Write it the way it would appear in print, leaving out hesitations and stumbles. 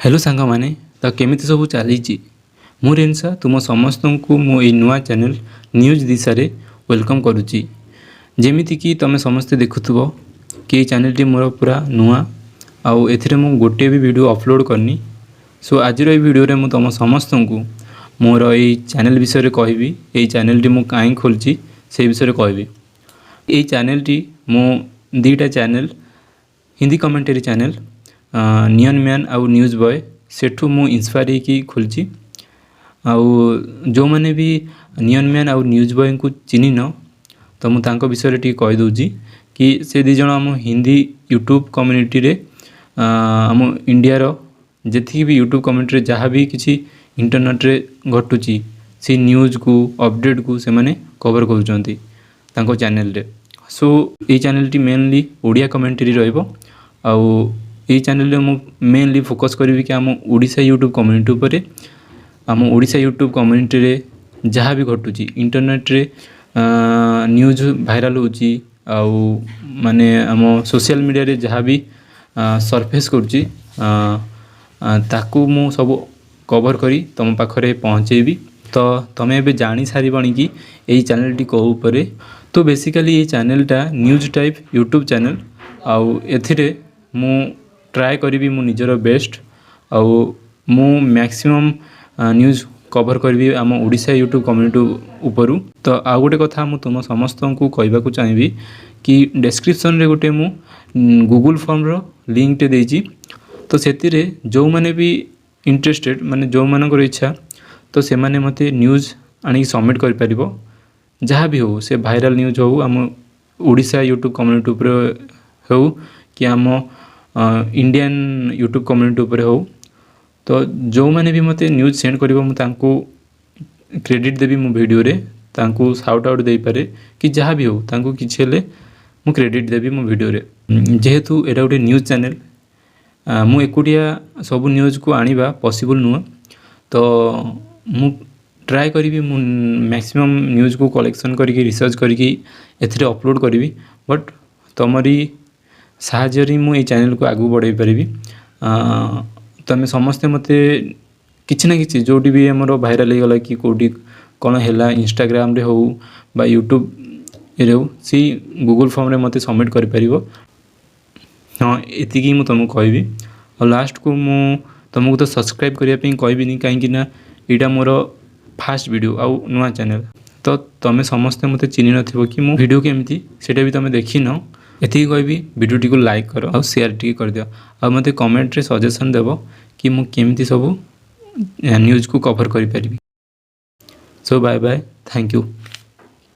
Hello ସାଙ୍ଗମାନେ, ତ କେମିତି ସବୁ ଚାଲିଛି? ମୁଁ ରେନ୍ସା, ତୁମ ସମସ୍ତଙ୍କୁ ମୁଁ ଏଇ ନୂଆ ଚ୍ୟାନେଲ୍ ନ୍ୟୁଜ୍ ଦିଶାରେ welcome କରୁଛି। ଯେମିତିକି ତୁମେ ସମସ୍ତେ ଦେଖୁଥିବ କି ଏଇ ଚ୍ୟାନେଲ୍ଟି ମୋର ପୁରା ନୂଆ ଆଉ ଏଥିରେ ମୁଁ ଗୋଟିଏ ବି ଭିଡ଼ିଓ ଅପଲୋଡ଼ କରିନି। ସୋ ଆଜିର ଏଇ ଭିଡ଼ିଓରେ ମୁଁ ତୁମ ସମସ୍ତଙ୍କୁ ମୋର ଏଇ ଚ୍ୟାନେଲ୍ ବିଷୟରେ କହିବି। ଏଇ ଚ୍ୟାନେଲ୍ଟି ମୁଁ କାହିଁ ଖୋଲିଛି, ସେଇ ବିଷୟରେ କହିବି। ଏଇ ଚ୍ୟାନେଲ୍ଟି ମୁଁ ଦୁଇଟା channel, Hindi commentary channel ନିଅନ୍ man ଆଉ ନ୍ୟୁଜ୍ ବୟ, ସେଠୁ ମୁଁ ଇନ୍ସପାୟାର ହେଇକି ଖୋଲିଛି। ଆଉ ଯେଉଁମାନେ ବି ନିଅନ୍ ମ୍ୟାନ୍ ଆଉ ନ୍ୟୁଜ୍ ବୟଙ୍କୁ ଚିହ୍ନିନ, ତ ମୁଁ ତାଙ୍କ ବିଷୟରେ ଟିକେ କହିଦେଉଛି କି ସେ ଦୁଇ ଜଣ ଆମ ହିନ୍ଦୀ ୟୁଟ୍ୟୁବ୍ କମ୍ୟୁନିଟିରେ, ଆମ ଇଣ୍ଡିଆର ଯେତିକି ବି ୟୁଟ୍ୟୁବ୍ କମ୍ୟୁନିଟିରେ ଯାହା ବି କିଛି ଇଣ୍ଟରନେଟ୍ରେ ଘଟୁଛି, ସେଇ ନ୍ୟୁଜ୍କୁ, ଅପଡ଼େଟ୍କୁ ସେମାନେ କଭର୍ କରୁଛନ୍ତି ତାଙ୍କ ଚ୍ୟାନେଲ୍ରେ। ସୋ ଏଇ ଚ୍ୟାନେଲ୍ଟି ମେନଲି ଓଡ଼ିଆ କମେଣ୍ଟ୍ରି ରହିବ ଆଉ ଏଇ ଚ୍ୟାନେଲ୍ରେ ମୁଁ ମେନଲି ଫୋକସ୍ କରିବି କି ଆମ ଓଡ଼ିଶା ୟୁଟ୍ୟୁବ୍ କମ୍ୟୁନିଟି ଉପରେ। ଆମ ଓଡ଼ିଶା ୟୁଟ୍ୟୁବ୍ କମ୍ୟୁନିଟିରେ ଯାହା ବି ଘଟୁଛି, ଇଣ୍ଟରନେଟ୍ରେ ନ୍ୟୁଜ୍ ଭାଇରାଲ୍ ହେଉଛି ଆଉ ମାନେ ଆମ ସୋସିଆଲ୍ ମିଡ଼ିଆରେ ଯାହା ବି ସର୍ଫେସ୍ କରୁଛି, ତାକୁ ମୁଁ ସବୁ କଭର୍ କରି ତୁମ ପାଖରେ ପହଞ୍ଚେଇବି। ତ ତୁମେ ଏବେ ଜାଣି ସାରିବଣି କି ଏଇ ଚ୍ୟାନେଲ୍ଟି କେଉଁ ଉପରେ। ତ ବେସିକାଲି ଏଇ ଚ୍ୟାନେଲ୍ଟା ନ୍ୟୁଜ୍ ଟାଇପ୍ ୟୁଟ୍ୟୁବ୍ ଚ୍ୟାନେଲ୍ ଆଉ ଏଥିରେ ମୁଁ ଟ୍ରାଏ କରିବି ମୁଁ ନିଜର ବେଷ୍ଟ ଆଉ ମୁଁ ମ୍ୟାକ୍ସିମମ୍ ନ୍ୟୁଜ୍ କଭର୍ କରିବି ଆମ ଓଡ଼ିଶା ୟୁଟ୍ୟୁବ୍ କମ୍ୟୁନିଟି ଉପରୁ। ତ ଆଉ ଗୋଟେ କଥା ମୁଁ ତୁମ ସମସ୍ତଙ୍କୁ କହିବାକୁ ଚାହିଁବି କି ଡେସ୍କ୍ରିପସନ୍ରେ ଗୋଟେ ମୁଁ ଗୁଗୁଲ୍ ଫର୍ମର ଲିଙ୍କଟେ ଦେଇଛି। ତ ସେଥିରେ ଯେଉଁମାନେ ବି ଇଣ୍ଟରେଷ୍ଟେଡ଼, ମାନେ ଯେଉଁମାନଙ୍କର ଇଚ୍ଛା, ତ ସେମାନେ ମୋତେ ନ୍ୟୁଜ୍ ଆଣିକି ସବମିଟ୍ କରିପାରିବ। ଯାହା ବି ହେଉ, ସେ ଭାଇରାଲ୍ ନ୍ୟୁଜ୍ ହେଉ, ଆମ ଓଡ଼ିଶା ୟୁଟ୍ୟୁବ୍ କମ୍ୟୁନିଟି ଉପରେ ହେଉ କି ଆମ ଇଣ୍ଡିଆନ୍ ୟୁଟ୍ୟୁବ୍ କମ୍ୟୁନିଟି ଉପରେ ହେଉ, ତ ଯେଉଁମାନେ ବି ମୋତେ ନ୍ୟୁଜ୍ ସେଣ୍ଡ କରିବ, ମୁଁ ତାଙ୍କୁ କ୍ରେଡ଼ିଟ୍ ଦେବି। ମୁଁ ଭିଡ଼ିଓରେ ତାଙ୍କୁ ସାଉଟ୍ ଆଉଟ୍ ଦେଇପାରେ କି ଯାହା ବି ହେଉ, ତାଙ୍କୁ କିଛି ହେଲେ ମୁଁ କ୍ରେଡ଼ିଟ୍ ଦେବି ମୋ ଭିଡ଼ିଓରେ। ଯେହେତୁ ଏଇଟା ଗୋଟେ ନ୍ୟୁଜ୍ ଚ୍ୟାନେଲ୍, ମୁଁ ଏକୁଟିଆ ସବୁ ନ୍ୟୁଜ୍କୁ ଆଣିବା ପସିବୁଲ୍ ନୁହଁ। ତ ମୁଁ ଟ୍ରାଏ କରିବି, ମୁଁ ମ୍ୟାକ୍ସିମମ୍ ନ୍ୟୁଜ୍କୁ କଲେକ୍ସନ୍ କରିକି, ରିସର୍ଚ୍ଚ କରିକି ଏଥିରେ ଅପଲୋଡ଼ କରିବି। ବଟ୍ ତୁମରି ସାହାଯ୍ୟରେ ମୁଁ ଏଇ ଚ୍ୟାନେଲ୍କୁ ଆଗକୁ ବଢ଼ାଇ ପାରିବି। ତମେ ସମସ୍ତେ ମୋତେ କିଛି ନା କିଛି ଯେଉଁଠି ବି ଆମର ଭାଇରାଲ୍ ହେଇଗଲା କି କେଉଁଠି କ'ଣ ହେଲା, ଇନଷ୍ଟାଗ୍ରାମରେ ହେଉ ବା ୟୁଟ୍ୟୁବରେ ହେଉ, ସେଇ ଗୁଗୁଲ୍ ଫର୍ମରେ ମୋତେ ସବମିଟ୍ କରିପାରିବ। ହଁ, ଏତିକି ମୁଁ ତୁମକୁ କହିବି। ଆଉ ଲାଷ୍ଟକୁ ମୁଁ ତୁମକୁ ତ ସବସ୍କ୍ରାଇବ୍ କରିବା ପାଇଁ କହିବିନି, କାହିଁକି ନା ଏଇଟା ମୋର ଫାଷ୍ଟ ଭିଡ଼ିଓ ଆଉ ନୂଆ ଚ୍ୟାନେଲ୍। ତ ତୁମେ ସମସ୍ତେ ମୋତେ ଚିହ୍ନି ନଥିବ କି ମୋ ଭିଡ଼ିଓ କେମିତି, ସେଇଟା ବି ତୁମେ ଦେଖିନ। ଏତିକି କହିବି, ଭିଡ଼ିଓଟିକୁ ଲାଇକ୍ କର ଆଉ ସେୟାର ଟିକେ କରିଦିଅ ଆଉ ମୋତେ କମେଣ୍ଟରେ ସଜେସନ୍ ଦେବ କି ମୁଁ କେମିତି ସବୁ ନ୍ୟୁଜ୍କୁ କଭର୍ କରିପାରିବି। So bye bye, thank you.